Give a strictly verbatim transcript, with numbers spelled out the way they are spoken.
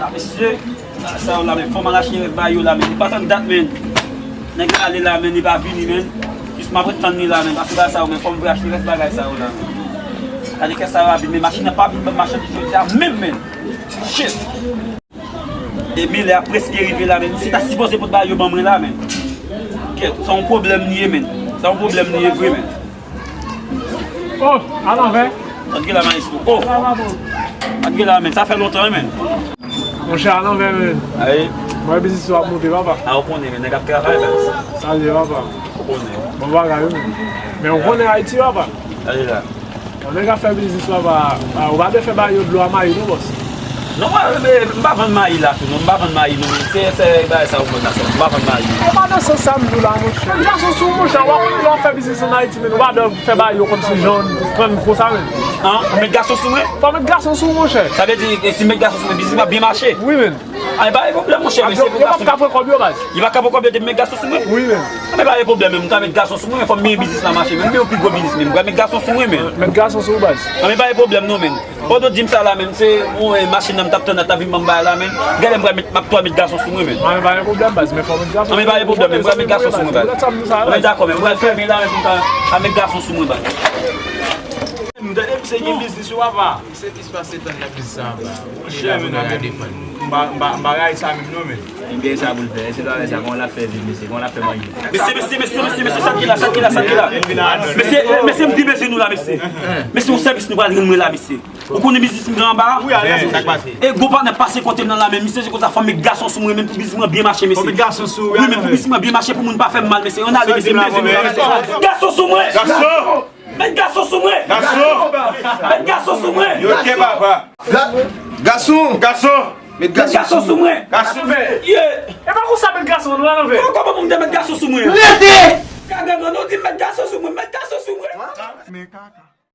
Mesye, sa yo la, men, fò m al achte rès bagay yo la, men. Li pa tann dat, men. Nèg la ale la, men, li pa vini, men. Jis m ap ret tann li la, men. Pase bagay sa yo, men, fò m vre achte rès bagay sa yo la, men. Gade kè sa yo abime, machin nan pa vin ban m machandiz jodi a menm, men. Shit! Emile a prèske rive la, men. Misye ta sipoze pot bagay yo ban mwen la, men. Kèt, sa yon pwoblèm li ye, men. Sa yon pwoblèm li ye vre, men. Oh, alanvè. Gad gen la, maestro. Oh. Gad gen la, men. Sa fè lontan, wi, men. Monchè, alanvè, men. Ayi. Mwen, biznis yo ap monte, papa. A, ou konnen, men. Nèg ap travay, la. Sa l ye, papa. Ou konnen. Bon bagay, wi, men. Men ou konnen Ayiti, papa. Gade la. Yon nèg ap fè biznis, papa. A, ou pa dwe fè bagay yo dlo a mayi, non, bòs. Non, mwen, men, m pa vann mayi la, tou, non. M pa vann mayi, non. Se, se bagay sa ou konn la, sa. M pa vann mayi. E pa nan sans sa m di w la, monchè. Gason sou, monchè, w ap, w ap fè biznis an Ayiti, men ou pa dwe fè bagay yo kòmsi jan, kòm konsa, men. An, ou met gason sou mwen? Fò met gason sou, monchè. Sa vle di, e si m met gason sou mwen, biznis m ap byen mache? Wi, men. A, e pa gen pwoblèm, monchè, men se pou gason. Yo p ap ka pran kòb yo, baz. Yo pa ka pran kòb yo depi m met gason sou mwen? Wi, men. A, men pa gen pwoblèm, men m ka met gason sou mwen, men fò m gen yon biznis la mache, men m gen yon pi gwo biznis, men m pral met gason sou mwen, men. Met gason sou ou, baz. A, men pa gen pwoblèm, non, men. Pandan w di m sa la, men, se, ou, e, machin nan m t ap tann nan, t ap vin ban m bagay la, men. Gade, m pral met, m ap tou met gason sou mwen, men. A, men pa gen pwoblèm, baz, men fò met gason sou ou. A, men pa gen pwoblèm, men m pral met gason sou mwen, baz. A, men dakò, men m pral fèmen la, men pou m ka, ka met gason sou mwen, baz. M tande misye gen biznis, wi, papa. Se plis pase tan nan biznis sa anba. Monchè, men, m pa, m pa, m pa rayi sa menm non, men. Li gen sa pou l fè. Se travay sa, kòman l ap fè viv, mesye? Kòman l ap fè manje? Mesye, mesye, mesye, mesye, mesye, sa ki la, sa ki la, sa ki la? Mesye, mesye, m di mesye nou la, mesye. Mesye, yon sèvis nou pral rann mwen la, mesye. Ou konnen biznis m gen anba a? Wi, ale, sa k pase? E gwo patnè pase kote m nan la, men misye, se konsa fò m met gason sou mwen, men pou biznis mwen byen mache, mesye. Fò met gason sou ou, wi, men pou biznis mwen byen mache, pou moun pa fè m mal, mesye. Ann ale, mesye, m di mesye nou la, mesye. Gason sou mwen! Gason! Met gason sou mwen! Gason! Met gason sou mwen! Yo, ke papa! Ga-, gason! Gason! Met gason sou mwen! Gason! Yeah! E pa konsa met gason, nou alanvè. Kòman pou m te met gason sou mwen? Rete! Ka gangan, nou di met gason sou mwen, met gason sou mwen! Men kaka.